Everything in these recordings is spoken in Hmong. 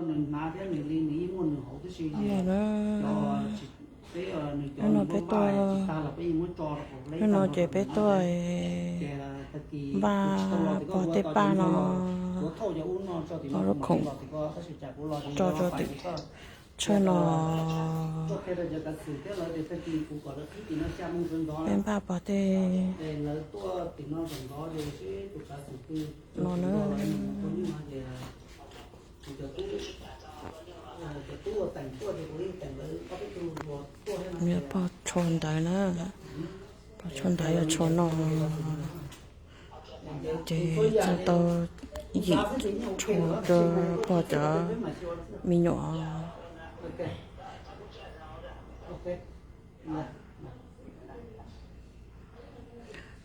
Nws hnav thiab nws li nws yeej muaj nws hauv tib si. Hnub no peb tuaj, hnub no ces peb tuaj npaj pog tej paj no, pog lub khoom tso rau tim tshawj no. Peb npaj pog tej no na. Yog pog tsho ntawd na, pog tsho ntawd yog tsho no. Ces txog tau yim tsho rau pog cov me nyuam.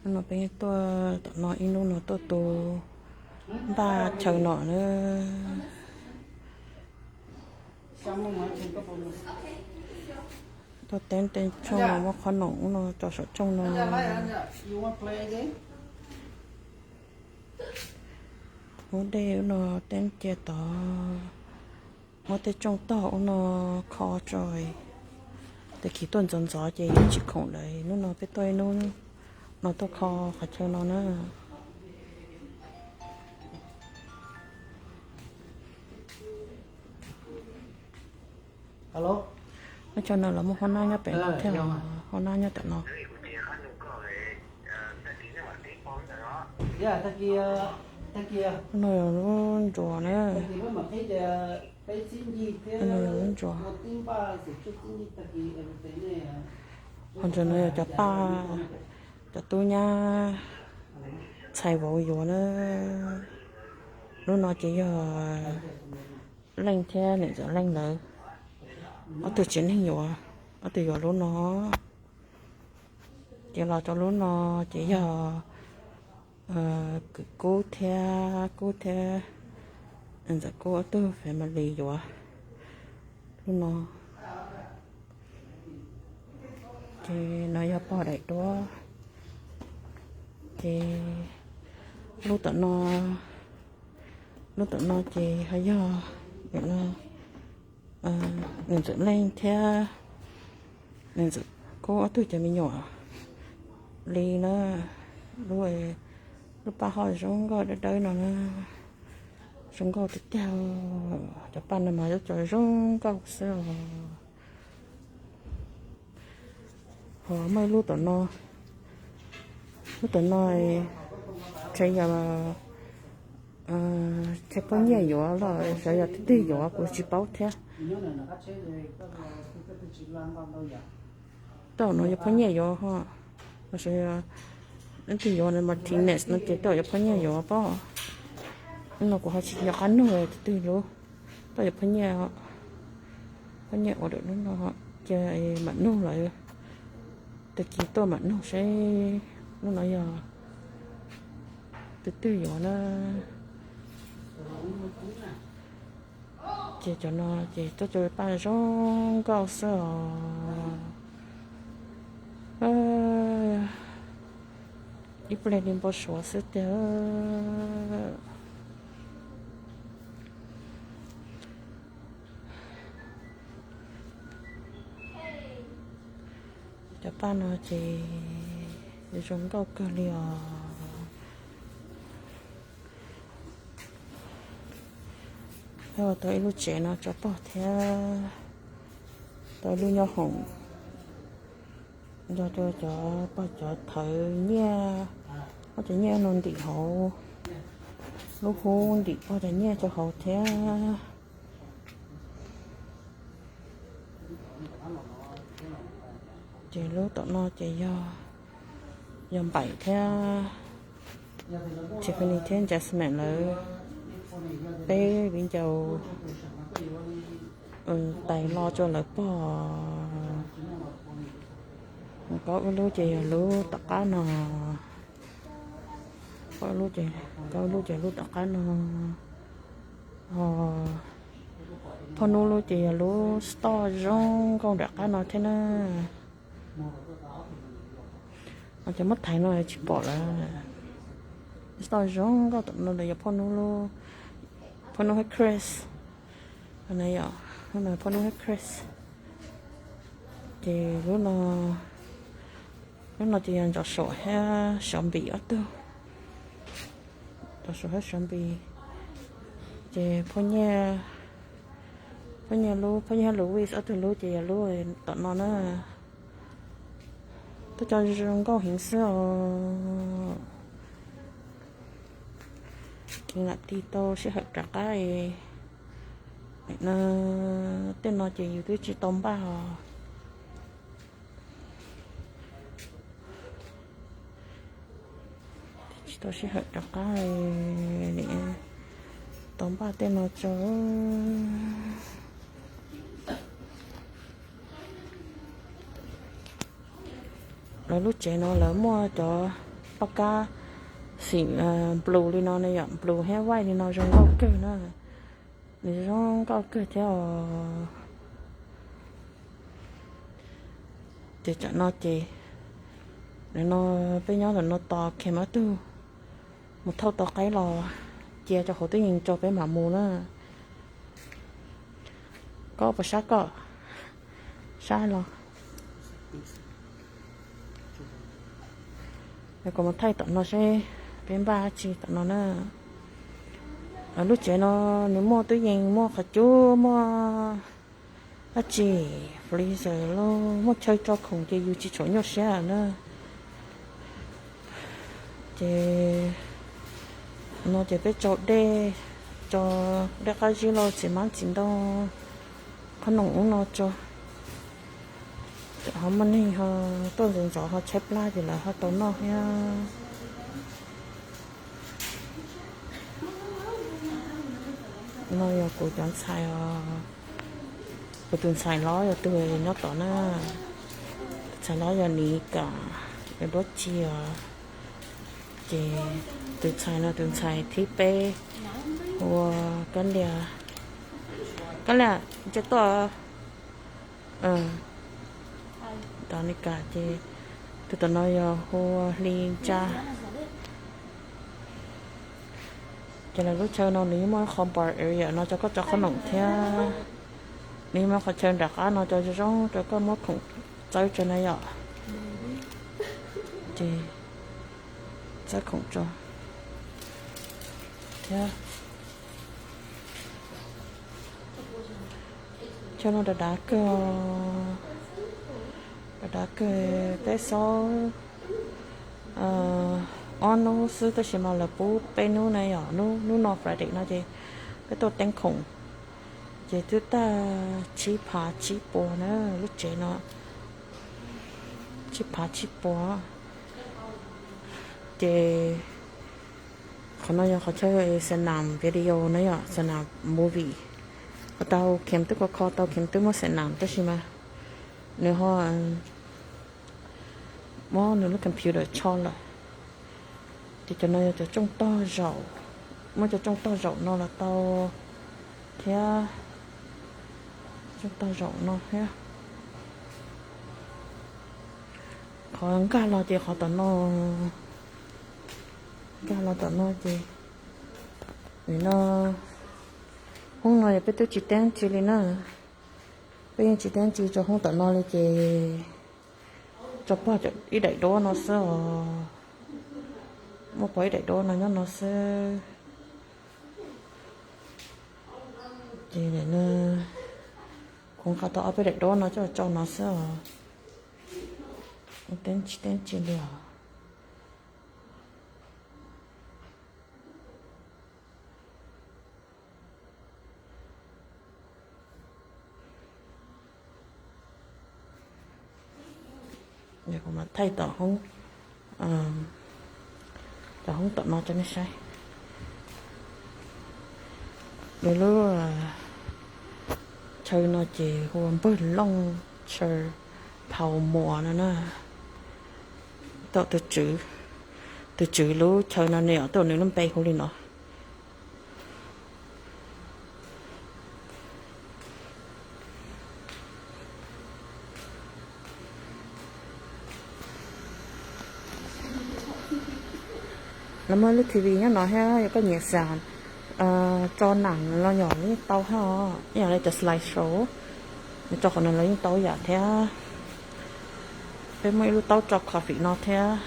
Hnub no peb tuaj tom no ib hnub no tuaj tu npaj chaw no na. Tuaj teeb tej tshooj no muab qhob noom ub no tso saum tshooj no. Muab dej ub no teeb cia tod, muab tej tshooj tog ub no kho tso. Tag kis tuaj ntxov ntxov ces yeej tsis khoom lawm, hnub no peb tuaj ib hnub no tuaj kho qhov chaw no na. Lub chaw no los muaj hoob nab nyob pem no thiab, hoob nab nyob tom no. No yog lub ntsuas na. No yog lub ntsuas. Ho ntawm no yog cov paj, cov tub nyab txhais vauv yuav na. Lub no ces yog Leej thiab niam ntxawm Leej lawv ob tug tsev neeg yuav, ob tug yuav lub no. Ces los rau lub no ces yog kwv Kub thiab, Kub thiab ntxawm Kub ob tug family yuav lub no. Ces no yog pog daim duab. Ces lub tom no, lub tom no ces ho yog nim no nws ntxawm Leej thiab nws ntxawm Kub ob tug cov me nyuam li na. Lub, lub paj ho zoo nkauj dawb dawb no na, zoo nkauj tiag tiag. Cov paj no mas yuav tso zoo nkauj xwb os. Ho muaj ib lub tom no, lub tom no ntshe yog, ntshe poj niam yuav los xyov yog twg twg yuav kuv tsis paub thiab. Tom no yog poj niam yuav ho, los xyov yog leej twg yuav, Martinez no ces tom yog poj niam yuav pob. No kuv ho tsis nco qab nug twg lub, tom yog poj niam, poj niam ua dawm lub no, ces mam nug lawm. Tag kis tuaj mam nug seb lub no yog twg twg yuav na. Ces cov no ces tuaj tso paj zoo nkauj xwb os. Ib pliag li npau suav xwb tiag. Cov paj no ces zoo nkauj kawg li os. Ua tau ib lub tsev no tso pog thiab, tau ib lub nyob hoom, nrog rau cov pog cov thawv nyiaj, ob cov nyiaj no ntim hauv, lub hub ntim pog cov nyiaj rau hauv thiab. Ces lub tom no ces yog, yog Npaim thiab Tiffany thiab Jasmine lawv, peb viv ncaus tais lo rau lawv pog. Kaub ib lub ces yog lub tom qab no, kaub ib lub ces, kaub ib lub ces lub tom qab no. Phoj Nub lub ces yog lub store zoo nkauj nram qab no thiab na. Cov muab thaiv no tsis pom lawm. Store zoo nkauj tom no yog Phoj Nub, Phoj Nub thiab Chris. Na yom, lub no phoj nub hab Chris. Ces lub no, lub no ces yog Ntxawm Suav hab Suav Npis ob tug. Ntxawm Suav hab Suav Npis. Ces phoj nyiaj, phoj nyiaj lub, phoj nyiaj hab Louis ob tug lub ces yog lub tom no na. Tuaj cov zoo nkauj heev xwb os. Lam tig tau sij hawm rov qab. Tej no ces yus twb tsis tau npaj os. Tsis tau sij hawm rov qab, tau npaj tej no tso. Lawv lub tsev no lawv muaj cov paj kab xim blue li no ne yom, blue hab white li no zoo nkauj kawg na. Nws zoo nkauj kawg thiab os. Ces tam no ces, nim no peb nyob ntawm no tos Kham ob tug mus thauj tau qaib los cia rau hauv tub yees tso peb mam mus na. Koj puas sab koj? Sab los. Kuv mus thaij tom no seb peb npaj dab tsi tom no na. Lub tsev no nws muaj tub yees, muaj qhov cub, muaj dab tsi, freezer los muaj chaw tso khoom ces yus tsis tshua nyuaj siab na. Ces no ces peb tso dej, tso dej qab zib los txiv hmab txiv ntoo, qhob noom ub no tso. Ho muaj neeg ho tuaj ntxov ntxov ho tshaib plab ces lawv ho tau noj thiab. No yog kuv cov ntxhais os. Kuv tus ntxhais hlob yog tus nyob tod na. Tus ntxhais hlob yog Nis Kam, yog duab tsi os. Ces tus ntxhais no tus ntxhais thib peb hu ua Kab Lias. Kab Lias, ntsia tuaj. Tos Nis Kam ces tus tom no yog hu ua Hli Ntsa. Ces lawv lub chaw no nws yeej muaj qhov bar area no rau koj tso qhob noom thiab. Nws yeej muaj qhov chaw nram qab no rau zoo zoo rau koj muab khoom txawb tso na yom. Ces txawb khoom tso thiab. Chaw no dav dav kawg, dav dav kawg. Peb xaub ob hnub xwb tab sis mas lawv pub peb hnub na yom. Hnub no Friday no ces peb tuaj teeb khoom ces twb tag tsib phav tsib puas na lub tsev no. Tsib phav tsib puas. Ces qhov no yog qhov chaw xam nam video na yom, xam nam movie. Kuv tau Kham twb kho kho tau, Kham twb muab xam nam tab sis mas nws ho muab nws lub computer tsho lawm. Ces cov no yog cov tsooj tog zaum, muab cov tsooj tog zaum no los tau thiab. Tsooj tog zaum no thiab. Qhov nkag los ces qhov tom no, nkag los tom no ces nim no hoob no yog peb twb tsis teeb tsi li na. Peb yeej tsis teeb tsi rau hoob tom no li ces tso pog ib daim duab no xwb os. Muaj pog ib daim duab no nyob no xwb. Ces kuv nqa tau ob peb daim duab no coj tso no xwb os. Teeb tsis teeb tsi li os. Kuv mam thaij tom hoob, tom hoob tom no rau nej saib. Nws lub chaw no ces hu ua Npawg Looj Chaw Phau Muas no na. Tom tus tswv, tus tswv lub chaw no ne yom, tom nws lub npe hu li no. Lawv muaj lub T V nyob no thiab, yog koj nyiam xam Tso nam no los yeej tau thiab, ib yam li cov slice show, nws tso qhov no los yeej tau ib yam thiab. Peb muaj ib lub taub tso coffee no thiab.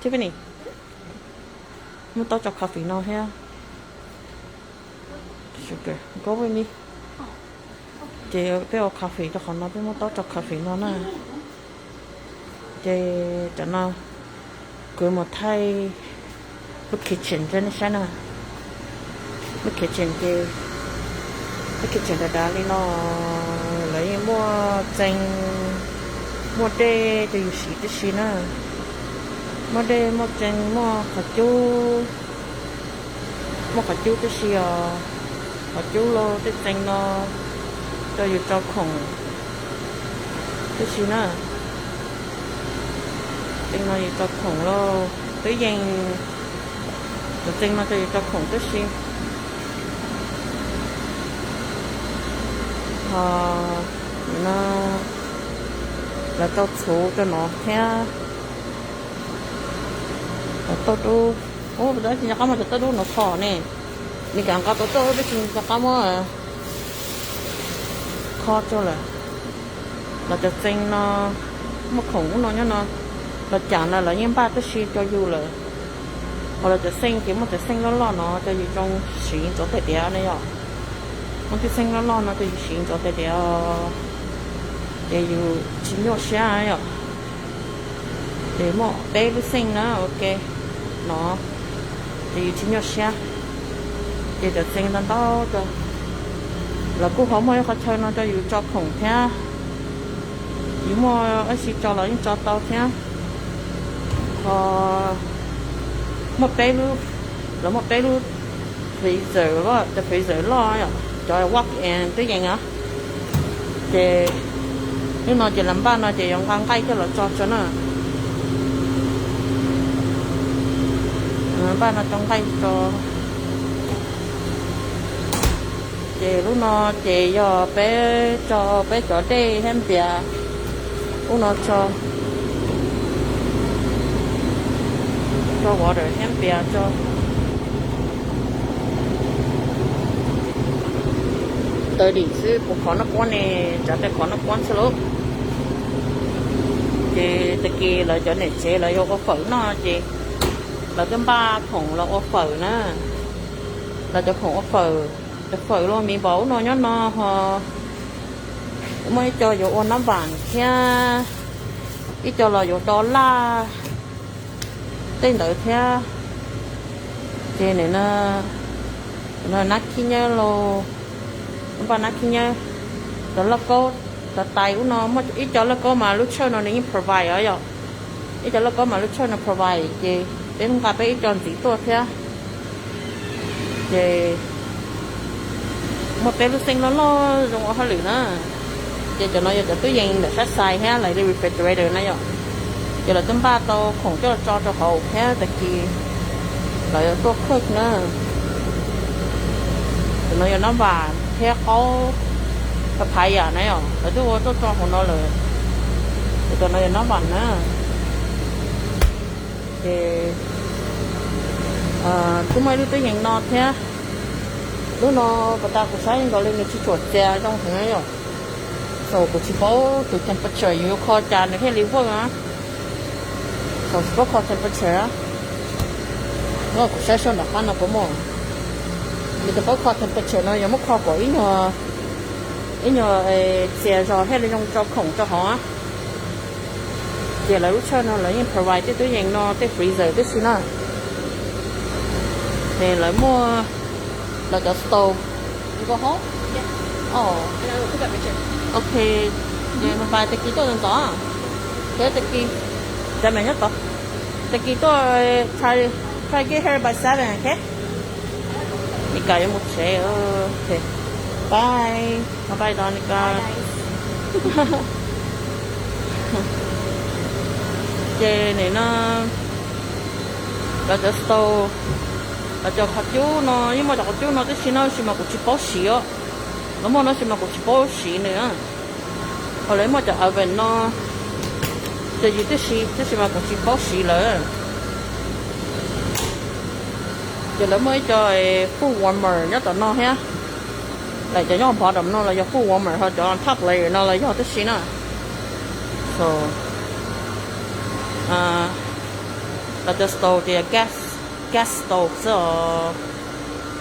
Tiffany, muaj taub tso coffee no thiab. Sugar, go with me. Ces peb ua coffee rau qhov no, peb muab taub rau coffee no na. Ces cov no kuv mus thaij lub kitchen rau nej saib na. Lub kitchen ces, lub kitchen dav dav li no, lawv yeej muaj txee, muaj dej rau yus siv tib si na. Muaj dej, muaj txee, muaj qhov cub, muaj qhov cub tib si os. Qhov cub los tej txee no rau yus tso khoom tib si na. Txee no yus tso khoom lauj, twb yees, cov txee no rau yus tso khoom tib si. Ho no lawv tau txhuv rau no thiab. Cov tauj dub, ub, tab sis nco qab muab cov tauj dub no kho ne. Nws kam nqa tau tauj dub tab sis nco qab muab kho rau lawm. Los cov txee no muaj khoom ub no nyob no, los cas no lawv yeej npaj tib si rau yus lawm. Ho los cov xeej ces muaj cov xeej loj loj no rau yus tsoo siv ntxuav tais diav na yom. Muaj tej xeej loj loj no rau yus siv ntxuav tais diav, ces yus tsis nyuaj siab yom. Ces muaj peb lub xeej na, ok, no, ces yus tsis nyuaj siab. Ces cov txee ntau ntau, lawv kuj ho muaj ib qhov chaw no rau yus tso khoom thiab. Yus muaj dab tsi tso los yeej tso tau thiab. Ho muaj peb lub, lawv muaj peb lub freezer, cov freezer loj yom, cov walk-in twb yees os. Ces lub no ces lawv npaj no ces yuav nqa nqaij coj los tso tso na. Npaj no tso nqaij tso. Ces lub no ces yog peb tso peb cov dej thiab npias, lub no tso, tso water thiab npias tso. Tawm dim xwb, puas khov noj quab ne? Tsav tes khov noj quab xwb lauj. Ces tag kis lawv cov niam tsev lawv yuav ua fawm noj ces lawv twb npaj khoom los ua fawm na. Lawv cov khoom ua fawm, cov fawm los me npaum ub no nyob no ho muaj ib co yuav ua nab vam thiab, ib co los yuav rau laj tej ntawd thiab. Ces nim no nab khib nyiab los, npaj nab khib nyiab, cov lauj kaub, cov tais ub no, muaj ib co lauj kaub mas lub church no nws yeej provide os yom. Ib co lauj kaub mas lub church no provide ces peb nqa peb ib co ntxiv tuaj thiab. Ces muaj peb lub xeej loj loj zoo ua hauj lwm na. Ces cov no yog cov tub yees ntawm sab xais thiab lawv li refrigerator na yom. Ces lawv twb npaj tau khoom coj los tso rau hauv thiab tag kis lawv yuav tuaj cook na. Cov no yog nab vam thiab qaub papaya na yom, lawv twb ua tuaj tso hauv no lawm. Ces cov no yog nab vam na. Ces twb muaj ib lub tub yees no thiab. Lub no pas tas kuv saib nkaus li nws tsis tshua txias zoo heev yom. Xaus kuv tsis paub tus temperature yus yuav kho cas nws thiaj li work na. Xaus tsis paub kho temperature. Kuv saib saib nram qab no puas muaj. Yus tsis paub kho temperature no yuav muab kho kom ib nyuag, ib nyuag txias zog thiaj li zoo tso khoom rau hauv. Ces lawv lub church no lawv yeej provide tej tub yees no tej freezer tib si na. Ces lawv muaj lawv cov stove. Ok, ces mus pais tag kis tuaj ntxov. Ces tag kis, cov me nyob tod, tag kis tuaj try, try get here by seven, ok? Nika yuav mus tsev. Bye. Bye bye Donica. Ces nim no lawv cov stove, lawv cov qhov cub no yeej muaj cov qhov cub no tib si no tab sis mas kuv tsis paub siv os. Lawv muaj no tab sis mas kuv tsis paub siv nws. Ho lawv muaj cov oven no rau yus tib si tab sis mas kuv tsis paub siv lawm. Ces lawv muaj ib co foot warmer nyob tom no thiab. Lawv cov nyob bottom no los yog foot warmer, ho cov top layer no los yog tib si na. So lawv cov stove tias gas, gas stove xwb os.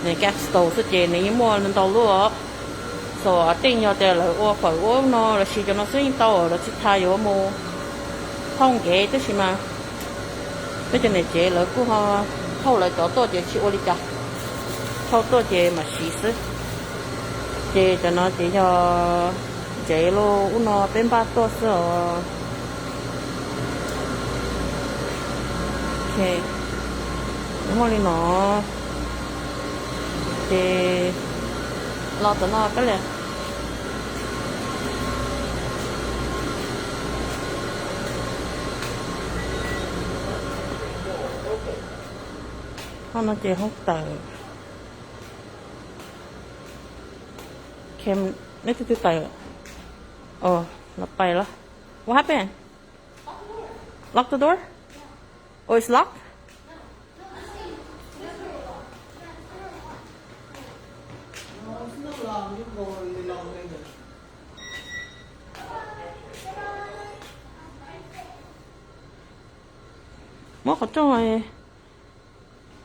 Nws gas stove xwb ces nws yeej muaj ntau lub os. So I think yog tias lawv ua fawm ua no los sis cov no xwb yeej tau, lawv tsis tas yuav mus thauj nkev tib si mas. Peb cov niam tsev lawv kuj ho thauj lawv cov tuaj ces tsis ua li cas, thauj tuaj ces mam siv xwb. Ces cov no ces yog tsev los ub no peb npaj tuaj xwb os. Ok, muaj li no ces los tom no peb li. Hoob no ces hoob tawm. Neb twb twb tawm. Los pais los. What happened? Lock the door? Oh, it's locked? Muab qhov rooj,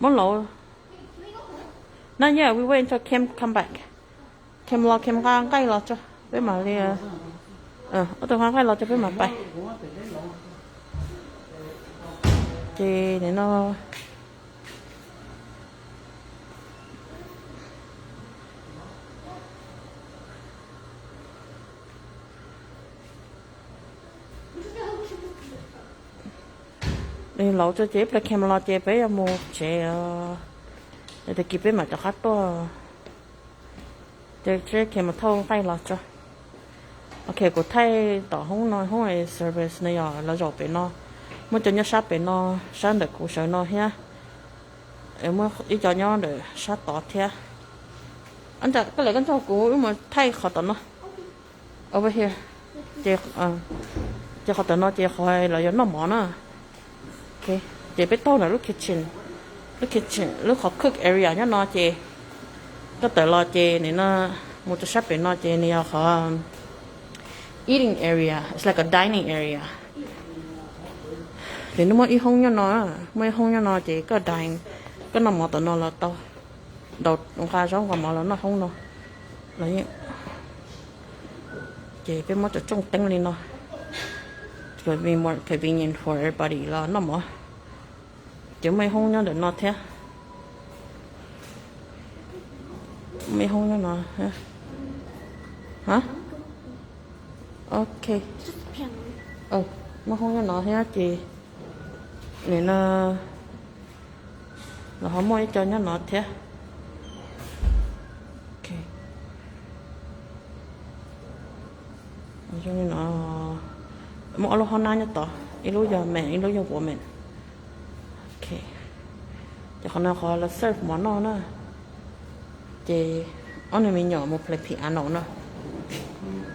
muab lov. Not yet, we wait until Kim come back. Kim los, Kim nqa nqaij los tso peb mam li, ob tug nqa nqaij los tso peb mam pais. Ces nim no lov tso ces ib pliag Kim los ces peb yuav mus tsev. Tag kis peb mam rov qab tuaj. Ces Kim mus thauj nqaij los tso. Ok, kuv thaij tom hoob no, hoob service no yog lawv zaum pem no. Muaj cov nyob sab pem no, sab ntawm kuv sawv no thiab. Muaj ib co nyob ntawm sab tod thiab. Koj lawv koj nrog kuv wb mus thaij qhov tom no. Over here. Ces qhov tom no ces qhov lawv yuav noj mov na. Ces peb taug ntawm lub kitchen, lub kitchen, lub qhov cook area nyob no ces koj tawm los ces nim no mus rau sab pem no ces nws yog qhov eating area, it's like a dining area. Ces nws muaj ib hoob nyob no, muaj ib hoob nyob no ces koj dine, koj noj mov tom no los tau, ntaus nqa zaub nqa mov los noj hoob no los. Ces peb muab cov rooj teeb li no, more convenient for everybody los noj mov. Ces muaj ib hoob nyob ntawm no thiab. Muaj ib hoob nyob no. Ok. Muaj hoob nyob no thiab ces nim no los ho muaj ib co nyob no thiab. Muaj ob lub hoob nab nyob tod, ib lub yog men, ib lub yog women. Ces qhov no qhov lawv serve mov noj na. Ces ob niag me nyuam mus play piano no,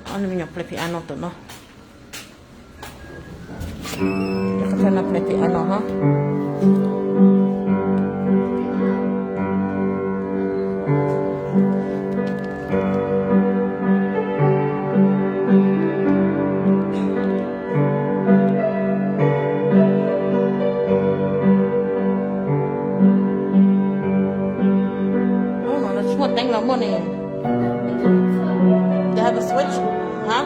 ob niag me nyuam play piano tom no. Qhov no play piano hov. Lub no tsis muaj teeb los muaj ne. They have a switch, huh?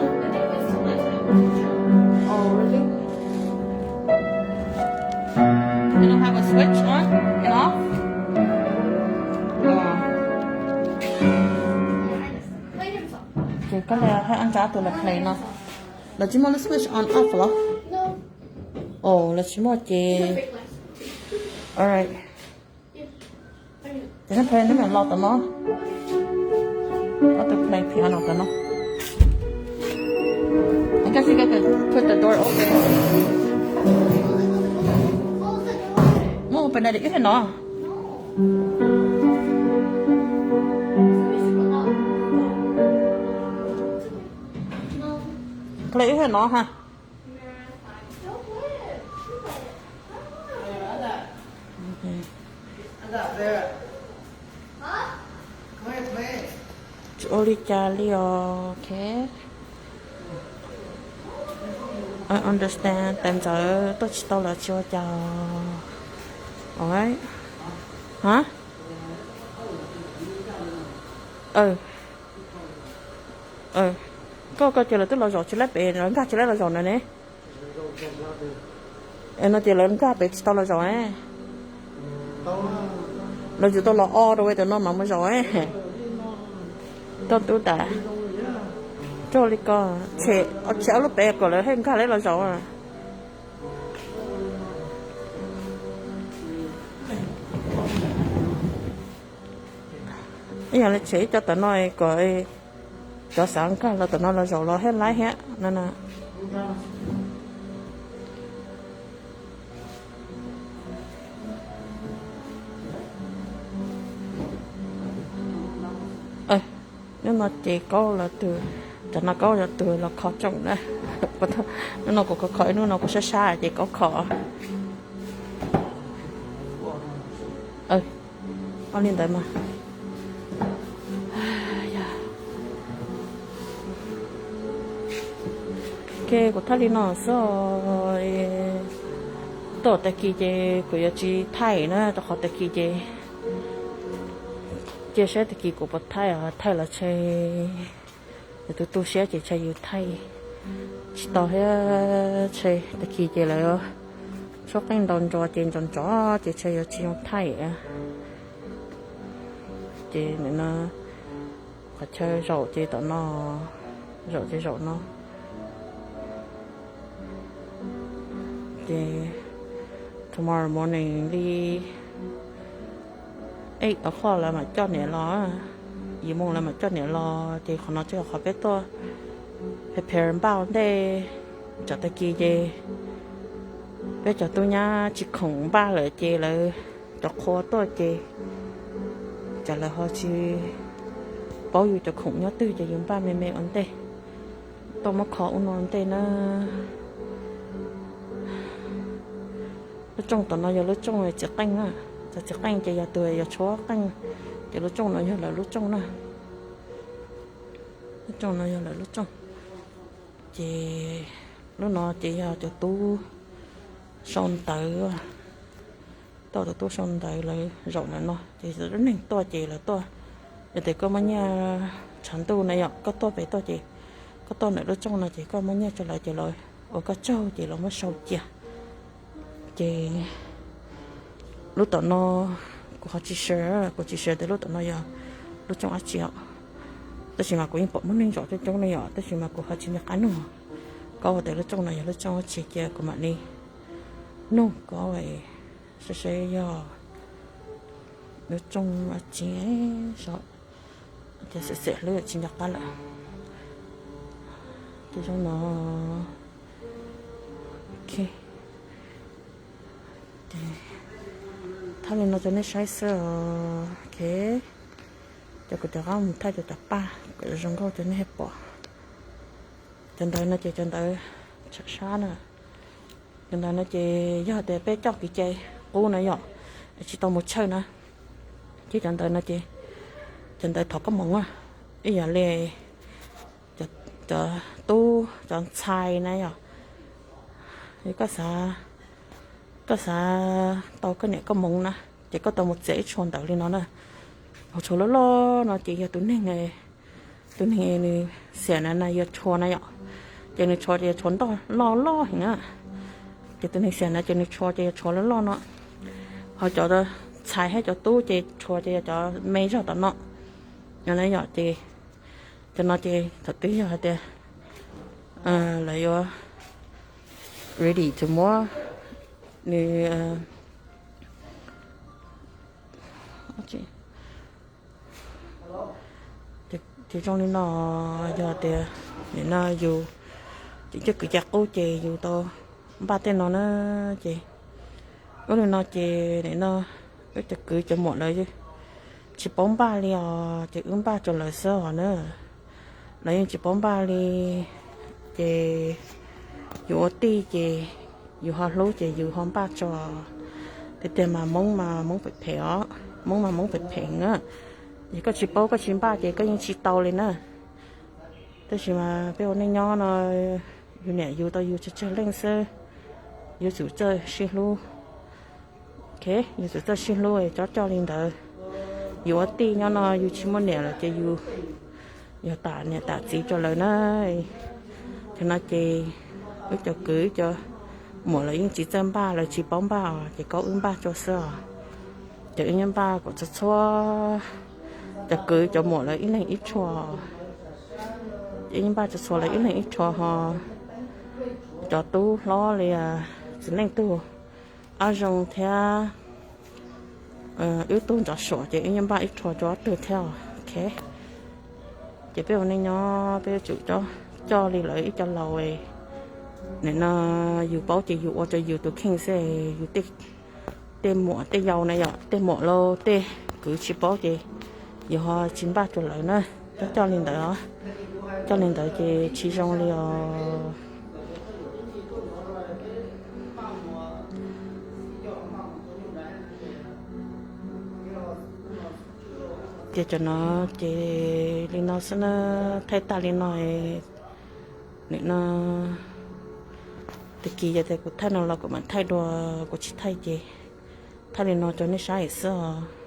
Oh, really? They don't have a switch on and off? Ces koj li haj ntsa tus lawv play no. Lawv tsis muaj lub switch on off los? Ov, lawv tsis muaj ces. Alright. Ces neb play neb mam los tom no. Ob tug play piano tom no. I guess you got to put the door open. Muab open dai wb hais no. Play wb hais no ha. Ua li cas li os? Ok, I understand. Tais ntxawm tuaj tsis tau los tsis ua cas. Alright. Hab, koj, koj cia lawv twb los zaum tsis laib pem, lawv nkag tsis laib los zaum na ne. No ces lawv nkag pem tsis tau los zaum ne. Lawv yuav tau los o rau tus no mas mus zaum. Koj tub tas, rau li ko, tshem, tshem ob lub pem kom lawv thiaj nkag laib los zaum. Ib yam li tshem ib co tom no kom cov xav nkag los tom no los zaum los thiaj laib thiab no na. Hnub no ces Kaub los tug, tam no Kaub los tug los kho tsoom na. Hnub no kuv kho kho, ib hnub no kuv sab sab ces Kaub kho. Ua li ntawd mas. Ok, kuv thaj li no xwb. Tuaj tag kis ces kuv yuav tsis thaij na, rau qhov tag kis ces cia saib tag kis kuv puas thaij, thaij los ntshe yus tu tu siab ces ntshe yus thaij tsis tau thiab, ntshe tag kis ces lawv tshuab qeej ntau nrua ces ntsos ntsos ces ntshe yuav tsis zoo thaij. Ces nim no qhov chaw zaum ces tom no, zaum ces zaum no. Ces tomorrow morning li ej tau qhoj lawv mam coj niam los, yim moos lawv mam coj niam los ces qhov no tsis yog qhov peb tuaj prepare npaj ua ntej. Tsam tag kis ces peb cov tub nyab tsis khoom npaj lawm ces lawv cov qhua tuaj ces tsam lawv ho tsis paub yus cov khoom nyob twg ces yus npaj me me ua ntej, tuaj muab kho ub no ua ntej na. Lub rooj tom no yog lub rooj txiv qeej na. Txog txiv qeej ces yog tus yuav tshuab qeej, ces lub rooj no yog lawv lub rooj na. Lub rooj no yog lawv lub rooj. Ces lub no ces yog cov tub sau ntawv, tuaj cov tub sau ntawv lawv zaum ntawm no ces lub neeg tuaj ces lawv tuaj. Yog tias koj muaj nyiaj tshav ntuj na yom, koj tuaj pem tuaj ces koj tuaj ntawm lub rooj no ces koj muaj nyiaj rau lawv ces lawv ua koj tsaug ces lawv muab sau cia. Ces lub tom no kuv ho tsis sure, kuv tsis sure tias lub tom no yog lub rooj dab tsi os. Tab sis mas kuv yeej pom muaj neeg zaum coob coob ne yom, tab sis mas kuv ho tsis nco qab nug Kaub tias lub rooj no yog lub rooj dab tsi, cia kuv mam li nug Kaub saib saib yog lub rooj dab tsi. Ces xam xam lub tsis nco qab lawm. Ces zoo no. Ok, thaj li no rau nej saib xwb os. Ok, ces kuv rov qab mus thaij cov paj kom zoo nkauj rau nej pom. Cov ntawd no ces cov ntawd tsham sab na. Cov ntawd no ces yog tias peb coj kev cai qub na yom, tsis tau mus church na, ces cov ntawd no ces cov ntawd thov koob hmoov na. Ib yam li cov tub cov ntxhais na yom, koj xav, koj xav tau koj niam koob hmoov na, ces koj tau mus txiav ib tshuaj ntawd li no na. Hauv tshuaj loj loj no ces yog tus neeg, tus neeg nws xiam na, na yog tshuaj na yom, ces nws tshuaj ces yog tshuaj ntog loj loj heev na. Ces tus neeg xiam na ces nws tshuaj ces yog tshuaj loj loj no. Ho cov ntxhais thiab cov tub ces tshuaj ces yog cov me zog tom no. No na yom, ces cov no ces thaum twg yog hais tias lawv yuav ready to muab nws, ces zoo li no, yog tias nim no yus tseem coj kev cai qub ces yus tau npaj tej no na. Ces ub li no ces nim no wb cov kwv cov muam lawv tsis paub npaj li os, ces wb npaj rau lawv xwb os na. Lawv yeej tsis paub npaj li, ces yus ua tij ces yus ho hlub ces yus ho npaj tso. Tiag tiag mas Hmoob mas Hmoob phem phem os, Hmoob mas Hmoob phem phem na. Yog koj tsis paub koj tsis npaj ces koj yeej tsis tau li na. Tab sis mas peb ua neej nyob no, yus niam yus tau yus tsawg tsawg leej xwb, yuav tsum txawj sib hlub. Yuav tsum txawj sib hlub, coj coj li ntawd. Yus ua tij nyob no yus tsis muaj niam lawm ces yus yog tam niam tam txiv rau lawv na. Thaum no ces wb cov kwv cov muam lawv yeej tsis txawj npaj, lawv tsis paub npaj os, ces koj wb npaj rau xwb os. Ces wb npaj kom txhua txhua, cov kwv cov muam lawv ib leeg ib rhua, ces wb npaj txhua txhua lawv ib leeg ib rhua ho. Cov tub hlob li txiv neej tug Ab Zoo thiab wb tug Ntxov Suam ces wb npaj ib rhua rau ob tug thiab. Ces peb ua neej nyob peb yuav tsum coj li lawv ib co laus. Nim no yus paub ces yus ua rau yus tus kheej xwb, yus tej muam tej yau na yom, tej muam lauj tej kwv tsis paub ces yus ho tsis npaj rau lawv na. Coj coj li ntawd, coj li ntawd ces tsis zoo li os. Ces cov no ces li no xwb na, thaij tag li no. Nim no tag kis yog tias kuv thaij no los kuv mam thaij dua, kuv tsis thaij ces thaij li no rau nej saib xwb os.